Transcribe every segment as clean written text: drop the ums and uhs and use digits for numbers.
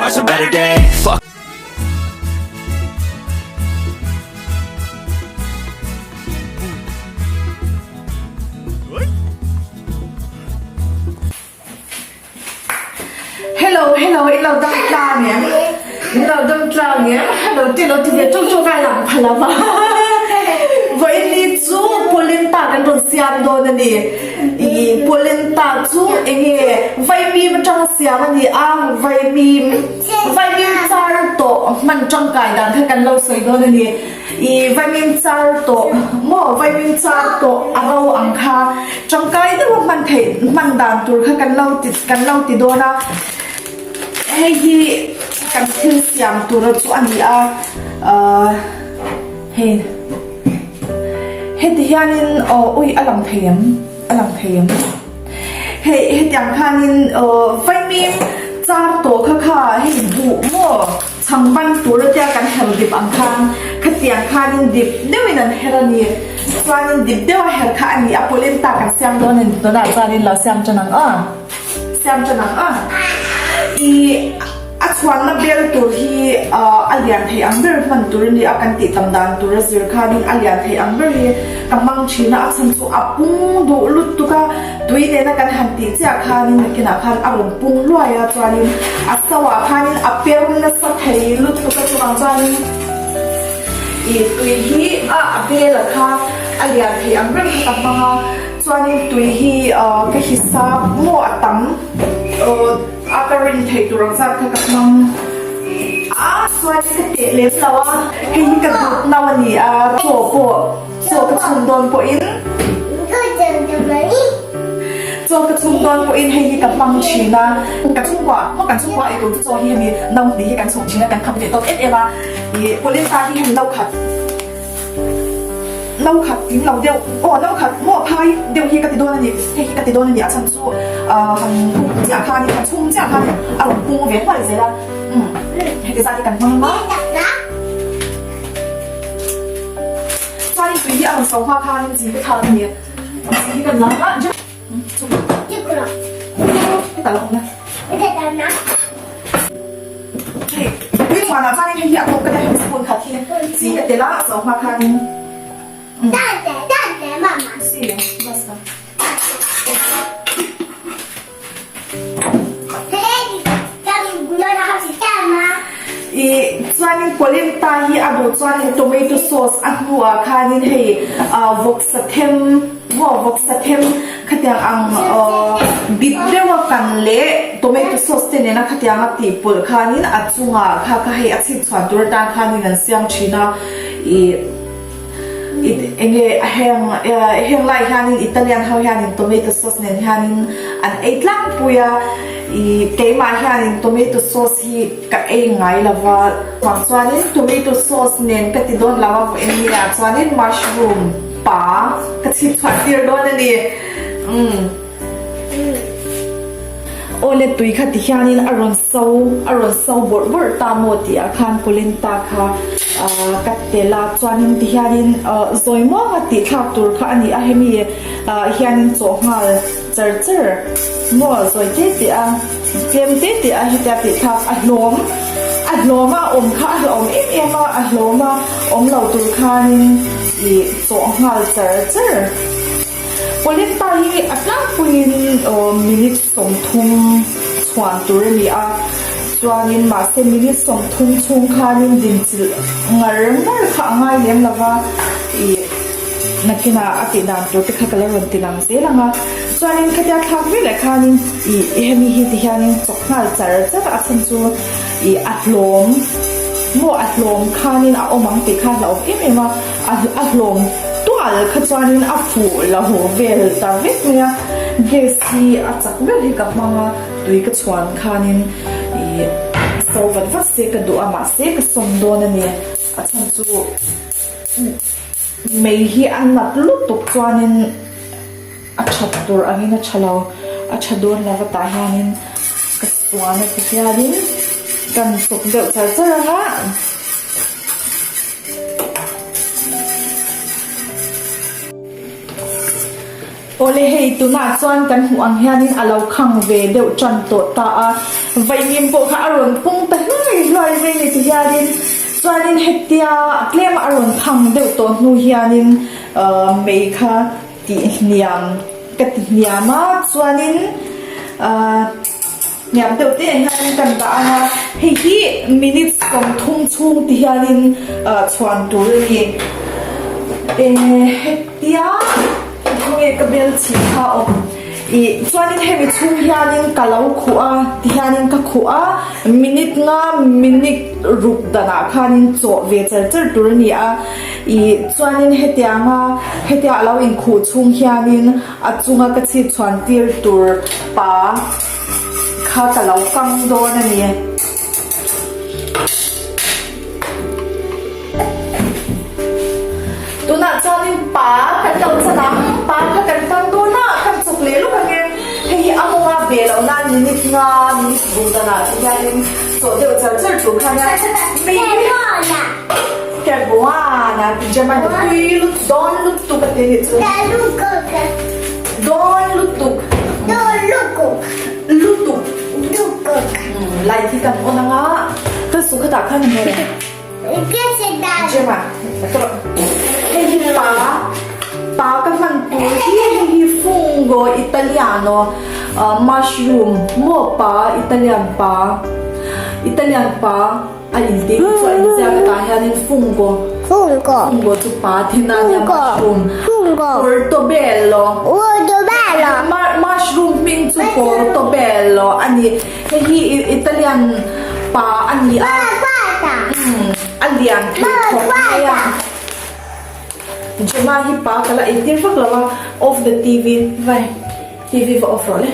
are some better days. Fuck. Hello hello in lo dam tlang em in lo dam tlang em hello te lo ti ve ṭawk ṭawk a lang pha lo va vawiin ni chu polenta kan rawn siam dawn a ni ih polenta chu eng nge vaimim atanga siam a ni a vaimim vaimim char tawh hman tangkai dan kha kan lo sawi dawn a ni. I vaimim char tawh maw vaimim char tawh a ro ang kha tangkai deuha hman theih hman dan tur kha kan lo ti kan lo ti dawn a hei hi kan thil siam tura chu a ni a ahh hei heti hianin aw ui a lang thei em a lang thei em hei hetiang khanin aw vaimim char tawh kha kha hei buh maw. Chhang ban tur atia kan her dip ang khan khatiang khanin dip deuhin an her a ni. Chuanin dip deuha her kha a ni a polenta kan siam dawn a ni tunah chuanin lo siam tan ang aw. Siam tan ang aw. I a chhuanna bel tur hi a lian thei ang ber hman tur a ni a kan tih tam dan tur a zir khanin a lian thei ang ber hi ka hmang thin a a chhan chu a pung duh lutuk a. Tui nena kan han tih chiah khanin nakinah khan a rawn pung hluai a chuanin a sauah khanin a per nasa thei lutuk a chuvang chuanin ih tui hi a a bel a kha a lian thei ang reng kha ka hmang a chuanin tui hi ah ka hisap maw a tam a ka rin theih tur ang zat kha ka hmang a chuanin ka teh lem lo a hei hi ka dut no a ni a chaw pawh. Chaw ka chhum dawn pawhin Chaw ka chhum dawn pawhin hei hi ka hmang thin a, ka chhungkua maw kan chhungkua ei tur chu chaw hi hemi no hnih hi kan chhum thin a, kan kham ve tawk em em a, ih polenta hi hemi no khat no khat tling lo deuh aw no khat maw phai deuh hi ka ti dawn a ni, hei hi ka ti dawn a ni a chhan chu ah han cook chiah khanin han chhum chiah khanin a rawn pung ve hluai zel a, umm heti zat hi kan hmang a. Chuanin tui hi a rawn so hma khanin chi te thlak a ni. Chi hi kan lang a. Hetah lo awm na. Hei tui chhuanah chuanin hei hi a tawp ka tia hemi spoon khat hi chi ka tel a a so hma khanin. Si basta. Ih chuanin polenta hi a duh chuanin tomato sauce a hnuah khanin hei ah vawksa them maw vawksa them khatiang ang aw dip deuha kan leh tomato sauce te nena khatianga tih pawlh khanin a chungah kha kha hei a chhip chhuan tur atan khanin an siam thin a ih. Enge heng heng lai hianin Italian ho hianin tomato sauce nen hianin an ei tlangpui a, ih keimah hianin tomato sauce hi ka ei ngai lo va, vang chuanin tomato sauce nen ka ti dawn lo a vawiin ni ah chuanin mushroom pa ka chhip chhuah tir dawn a ni umm. Awle tui kha ti hianin a rawn so a rawn so bawrh bawrh ta maw tih ah khan polenta kha ah ka tel a chuanin ti hianin ah zawi muanga tih thlak tur kha a ni a hemi ah hianin chawh nghal char char maw zawi te te a tlem te te a hetia tih thlak a hlawm a hlawm a awm kha a hlauhawm em em a a hlawm a awm lo tur khanin ih chawh nghal char char. Polenta hi a tlangpuiin minute 30 chhuan tur a ni a, chuanin mahse minute 30 chhung khanin dinchilh ngar ngar kha a ngai lem lo va, ih nakinah a tih dan tur te kha ka lo rawn ti lang zel ang a, chuanin khatia thlak ve leh khanin ih hemi hi ti hianin chawk nghal char char a chhan chu ih a hlawm maw a hlawm khanin a awm ang tih kha a hlauhawm em em a. A hlawm tual kha chuanin a fuh la haw vel ta vek mai a, gas hi a chak ber hi ka hmang a, tui ka chhuan khanin ih so vat vat se ka duh a mahse ka sawm dawn a ni, a chhan chu mei hi a nat lutuk chuanin a that tur angin a tha lo, a tha dawn lo va tah hianin ka suan a ti hianin kan chawk deuh char char ang a. Awle hei tunah chuan kan hmuh ang hianin a lo khang ve deuh tan tawh ta a, vaimim pawh kha a rawn pung ta hluai hluai mai ni ti hianin chuanin hetia tlema a rawn khang deuh tawh hnu hianin ahh mei kha tih hniam ka ti hniam a chuanin ahh hniam deuh te ang hianin kan dah ang a hei hi minute 30 chhung ti hianin ahh chhuan tur a ni eh hetia khawnge ka bel chhih kha awm ih chuanin hemi chhung hianin ka lo khuh a ti hianin ka khuh a minute nga minute ruk danah khanin chawh ve char char tur a ni a. Ih, chuanin hetianga hetia a lo inkhuh chhung hianin a chunga ka chhip chhuan tir tur pa kha ka lo kang dawn a ni. Tunah chuanin pa kan lo chan ang, pa kha kan kang dawn a, kan chawk leh lawk ang e. Hei hi a mawnga ve loh nan minute nga minute bul danah te hianin chawh deuh char char tur kha nia. Kerbuana pyjama ni pui lut dawn lutuk a ti a nih chu. Dawn lutuk. Lutuk. Light hi kan on anga ka su khatah khan nge. Pyjama hei hi pa pa ka hman tur hi hei hi fungo italiano mushroom maw pa italian pa italian pa. A inti hi chu a inziak atah hianin fungo fungo chu pa thin a nia mushroom portobello mushroom hming chu portobello a ni hei hi Italian pa a ni a a lian thei khawp mai a Gemma hi pa ka la eitir vak lo a off the T_V vai T_V va off rawh le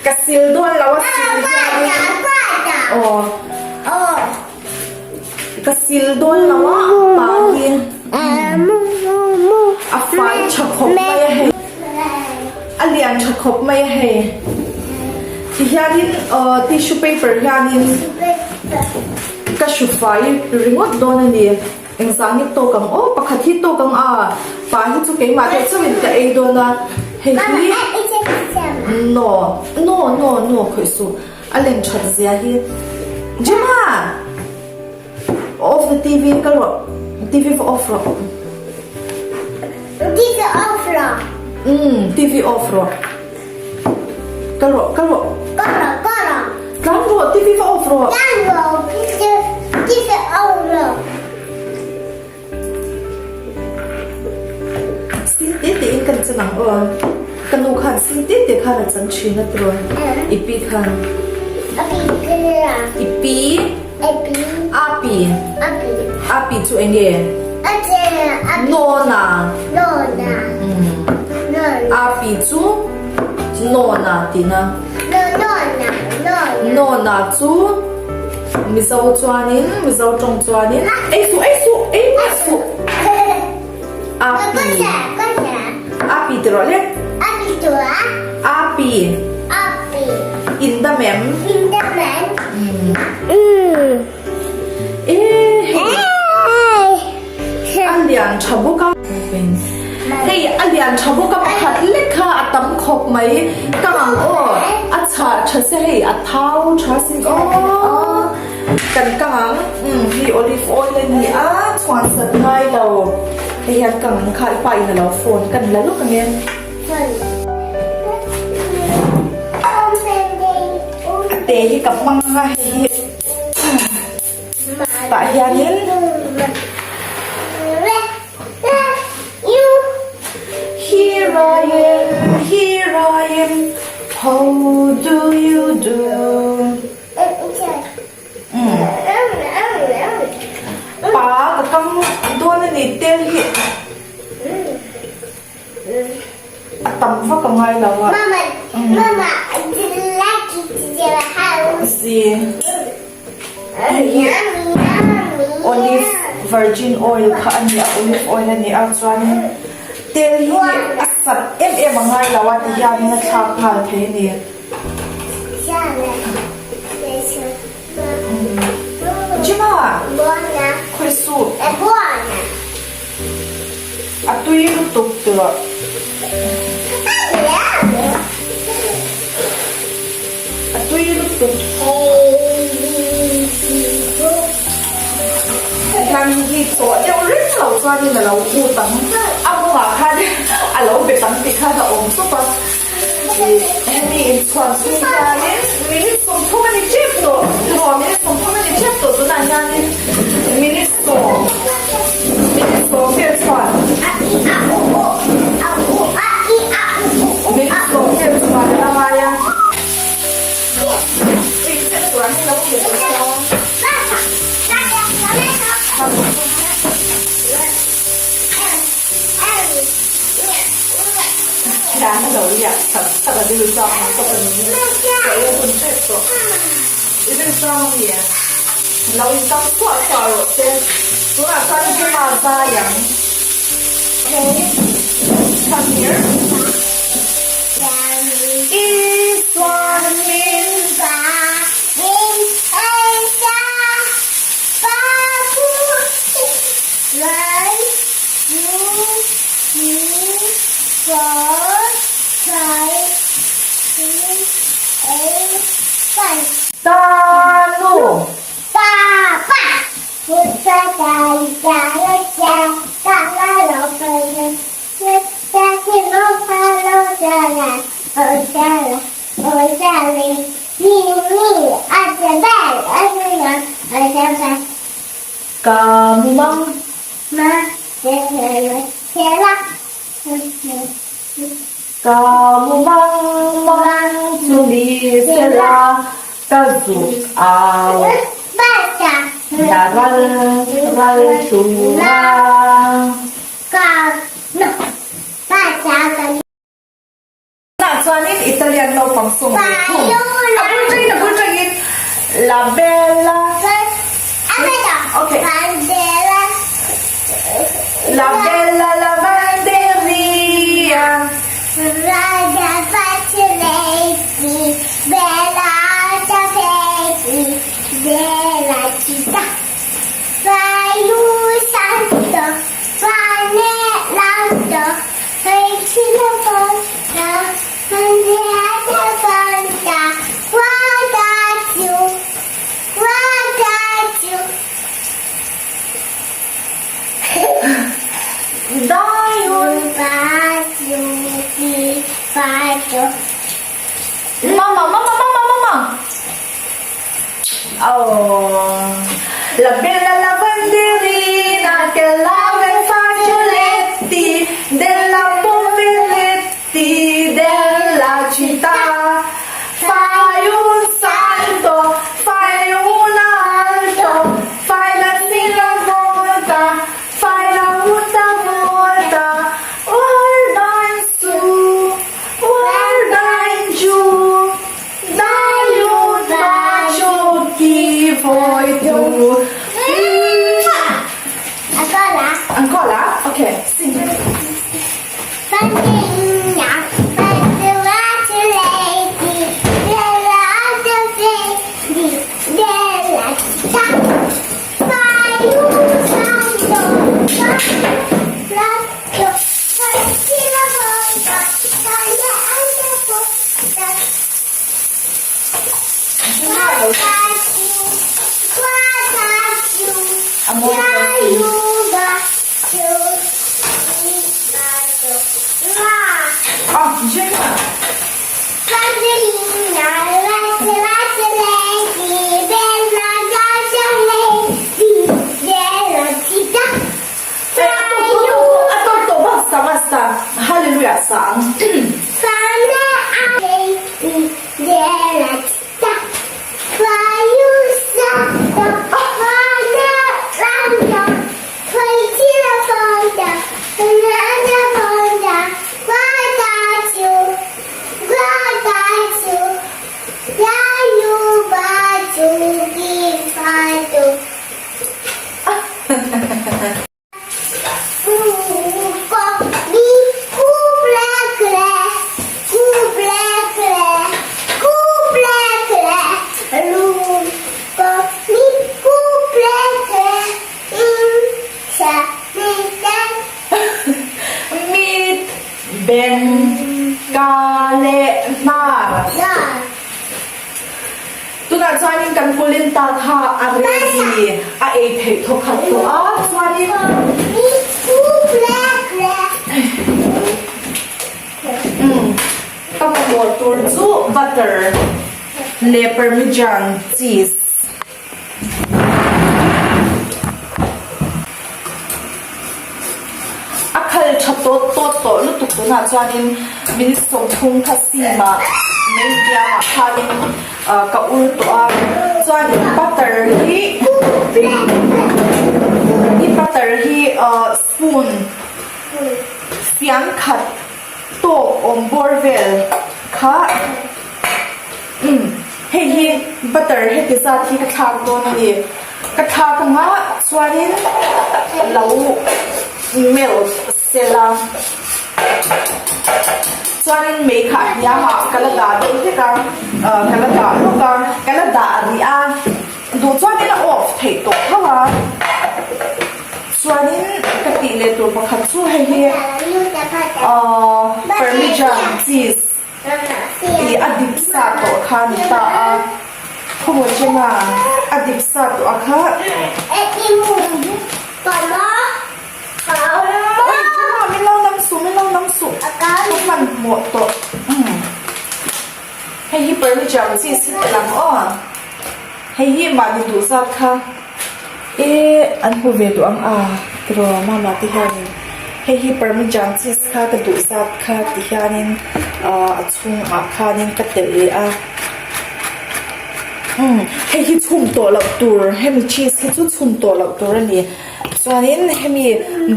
Ka sil dawn lo a sil hianin aw ka sil dawn lo a pa hi a fai tha khawp mai a hei a lian tha khawp mai a hei ti hianin aw tissue paper hianin ka hru fai ringawt dawn a ni engzah nge tawk ang aw pakhat hi tawk ang a pa hi chu keimah deuh chauhin ka ei dawn a hei hi no no no no khawih suh a lem that zia hi Gemma off the T_V kal rawh T_V va off rawh T_V off rawh umm T_V off rawh kal rawh kal rawh kal rawh kal rawh tlan rawh T_V va off rawh tlan rawh T_V off rawh Sin te te in kan chan ang aw ka nu khan sin te te khan a chan thin a tiraw i pi khan i pi a pi a pi chu eng nge Nona a pi chu Nona tihna Nona chu Mizo chuanin Mizo tawng chuanin ei suh ei suh ei miah suh a pi a pi ti rawh le a pi in dam em e hei a lian tha bawk a hei a lian tha bawk a pakhat lek kha a tam khawp mai ka ang aw a chhah tha se hei a thau tha sin aw kan kang ang umm hei olive oil a ni a chhuan sat ngai lo hei hian kang ang kha i pa in a lo phone kan la lawk ang e. A te hi ka hmang a hei hi tah hianin Here I am, here I am, how do you do? Pa ka kam dawn a ni tel hi. A tam vak a ngai lo a. Si. Hei hi olive virgin oil kha a ni a olive oil a ni a chuanin tel hi a sat em em a ngai lo a ti hianin a thlak nghal thei a ni. Jima! Khawi suh. A tui. Tiraw. A tui lutuk. Hetiang hi tawh deuh reng lo chuanin a lo ut ang. A mawngah khan a lo bet ang tih khan a awm tawp a. Hemi inchhuan chhung hianin minute 30 a ni tep tawh. Tiraw minute 30 a ni tep tawh tunah hianin minute sawm minute sawm vel chuan minute sawm vel chuan a la ngai a. Thian a lo liak chak chak a rilru chang ang tawp a ni tawh e hun hrep tawh i rilru chang a mi lo in tam chhuah chhuah rawh se tunah chuan Gemma zai ang okay come here Isuan min Tanu. Ka mumang. Ka mumang mang chu ni sela ka zut au la ral ral tura. Tunah chuanin Italian naupang sawm ve thung. A bul tangin a bul tangin La Bella Okay. La Bella Lavanderia. Mama mama mama mama Oh La bella lavanderina che lava i fazzoletti della poveretti della città Fai un salto, fai un alto, fai la giravolta, fai la vuota vuota Guarda in su, guarda in giù Dai un bacio chi vuoi tu. Ancora? Ok, sì. Hallelujah sang. Tunah chuanin kan polenta kha a ready a ei theih thawkhat tawh a, chuanin umm ka mamawh tur chu butter leh parmesan cheese. A khal tha tawt tawt tawh lutuk tunah chuanin minute 30 kha sim ah mei biangah khanin ka ur tawh a chuanin butter hi hi butter hi spoon fian khat tawk awm bawr vel kha. Umm hei hi butter heti zat hi ka thlak dawn a ni. Ka thlak anga chuanin lo melt sela chuanin mei kha a hniam ah ka la dah deuh hlek a ah ka la dah lawk a ka la dah rih a duh chuanin a off theih tawh tho a chuanin ka tih leh tur pakhat chu hei hi ah parmesan cheese. Ih a dip sa tawh kha a ni ta a, khaw chena a dip sa tawh a kha. Oi chena min lo nam suh min lo nam suh ka hmanhmawh tawh umm hei hi parmesan cheese hi tel ang aw hei hi mahni duh zat kha. E an hmu ve duh ang a tiraw mama te hianin hei hi parmesan cheese kha ka duh zat kha ti hianin ah a chhungah khanin ka telh leh a umm hei hi chhum tawh loh tur hemi cheese hi chu chhum tawh loh tur a ni chuanin hemi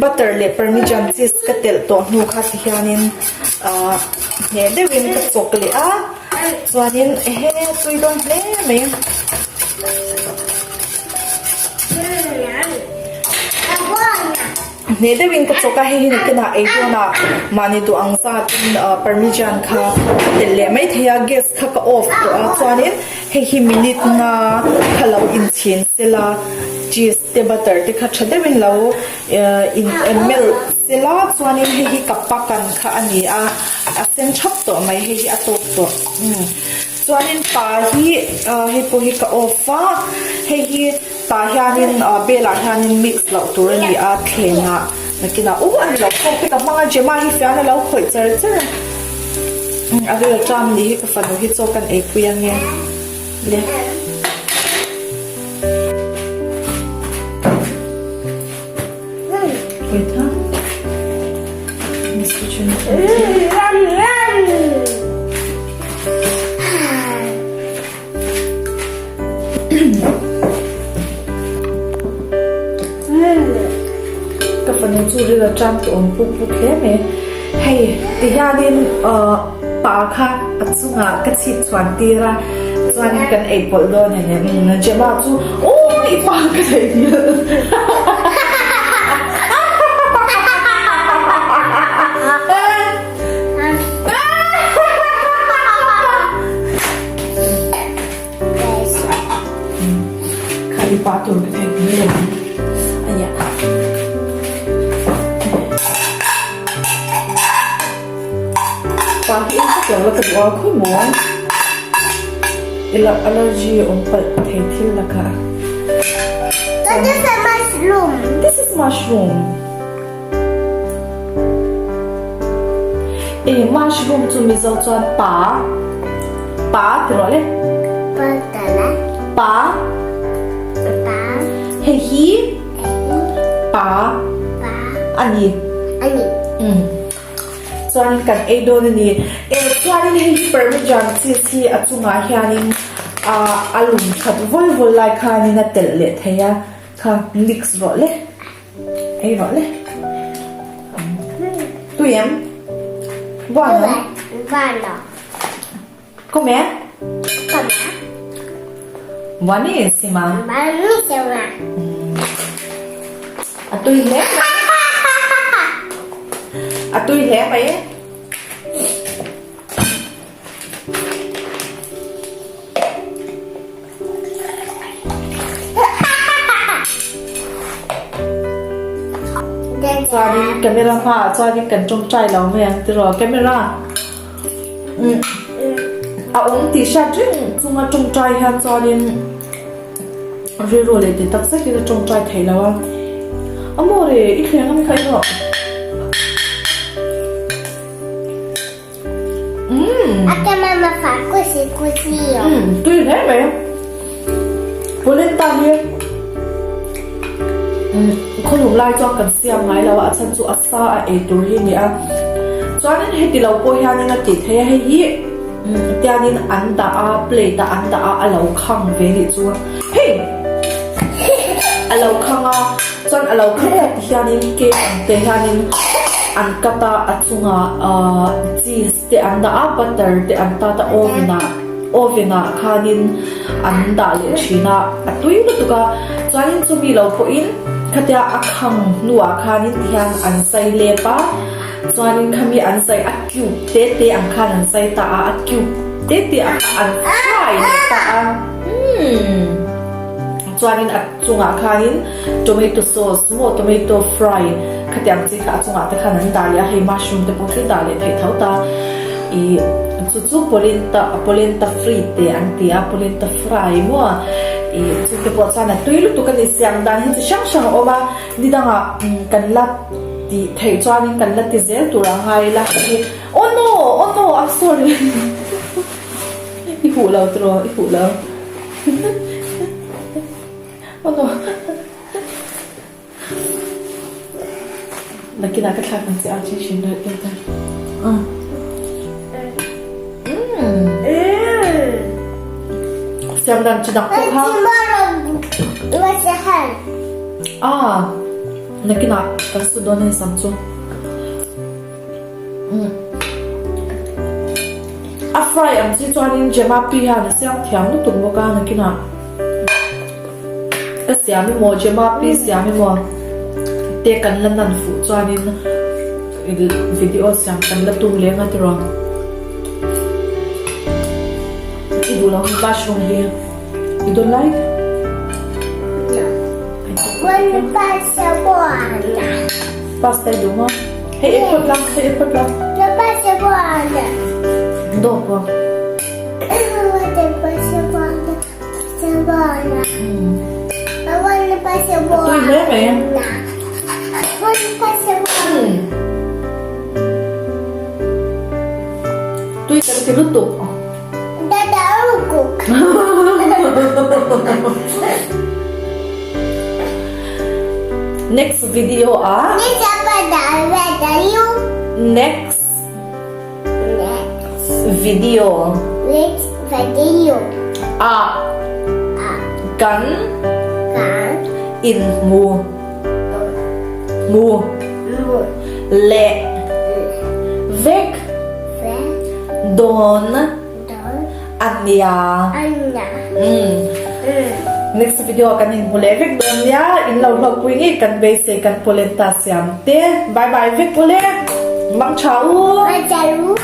butter leh parmesan cheese ka telh tawh hnu kha ti hianin ah hneh deuhin ka chawk leh a chuanin ehe tui dawn hle mai. Hneh deuhin ka chawk a, hei hi nakinah ei dawnah mahni duh ang zatin parmesan kha ka telh leh mai thei a, gas kha ka off tawh a chuanin hei hi minute nga kha lo inchhin sela cheese te butter te kha tha deuhin lo in melt sela chuanin hei hi ka pakan kha a ni a, a sen thap tawh mai hei hi a tawk tawh. Chuanin pa hi hei pawh hi ka off a, hei hi tah hianin bel ah hianin mix loh tur a ni a thlengah nakinah uh a ni lo phawk te ka hmang a Gemma hi fian a lo khawih char char a, a ril a ṭam ni hi ka fanu hi chaw kan eipui ange le. Wait ha. Ka fanu chu ril a ṭam tawh awm puk puk hle mai. Hei ti hianin ahh pa kha a chungah ka chhip chhuan tir a chuanin kan ei pawlh dawn a ni. Gemma chu aww i pa ka theihnghilh. Kha i pa tur ka thei ngei ang ania. Pa hi eng vak lo la ka duh a khawi maw ila allergy awm palh thei thil lakah. This is mushroom. This is mushroom. E mushroom chu Mizo chuan pa pa ti rawh le. Pa ta la. Pa. Pa. Hei hi. Pa. Pa. Ani. Ani. Um. Chuan kan ei dawn a ni. E chuanin hei hi parmesan cheese hi a chungah hianin a a lum that vawl vawl lai khanin a telh leh thei a kha mix rawh le. Ei rawh le. Tui em? Buano? Buano. Come? Come. Buonissima. Buonissima. A tui hle mai. A tui hle mai. Chuanin camera hmaah chuanin kan tawngtai lo mai ang tiraw camera. A awm tih hriat reng chunga tawngtai hian chuanin rilru leh ti tak zetin a tawngtai thei lo a. Amore, i thleng ami kha i rawh. Umm. Ate mama fa kusi kusi yo. Umm, tui hle mai. Polenta hi umm khawlum lai chuan kan siam ngai lo a, a chhan chu a sa a ei tur hi a ni a. Chuanin heti lo pawh hianin a tih theih a, hei hi umm tianin an dah a, plate ah an dah a, a lo khang ve nih chu. Hei! A lo khang a. Chuan a lo khat khat hianin cake ang te hianin an cut a, a chungah ahh cheese te an dah a, butter te an tat a, oven ah oven ah khanin an dah leh thin a, a tui lutuk a. Chuanin chumi lo pawhin khatia a khang hnuah khanin tihian an zai lep a, chuanin khami an zai a cube te te ang khan an zai ta a, a cube te te ang kha an fry leh ta a, umm chuanin a chungah khanin tomato sauce maw tomato fry khatiang chi kha a chungah te khan an dah leh a hei mushroom te pawh khi dah leh theih tho ta ih chu chu polenta polenta frite an ti a polenta fry maw ih chu te pawh chuan a tui lutuk a ni siam dan hi chi hrang hrang a awm a ni dangah kan la tih theih chuanin kan la ti zel tur a ngai ila oh no oh no I'm sorry i huh lo tiraw i huh lo. Nakinah ka thlak ang che a chin hrin reuh teh ta. Siam dan chi dak pawh kha. Ah, nakinah kan su dawn hei sam chu. A fry ang chi chuanin Gemma pi hian a siam thiam lutuk bawk a nakinah ka siam emaw Gemma pi siam emaw te kan la nan fuh chuanin video siam kan la tum leng a tiraw i duh lo ang mushroom hi you don't like? Pasta i duh maw? Hei e phawt la, hei e phawt la. Dawp a. A tui hle mai. Tui kan ti lutuk. Next video ah Next video ah kan in hmu hmu leh vek dawn a nia. Next video kan inhmu leh vek dawn nia, in lo hlawkpui ngei kan beisei kan polenta siam te. Bye bye vek pawh le. Mang tha u. Mang tha u.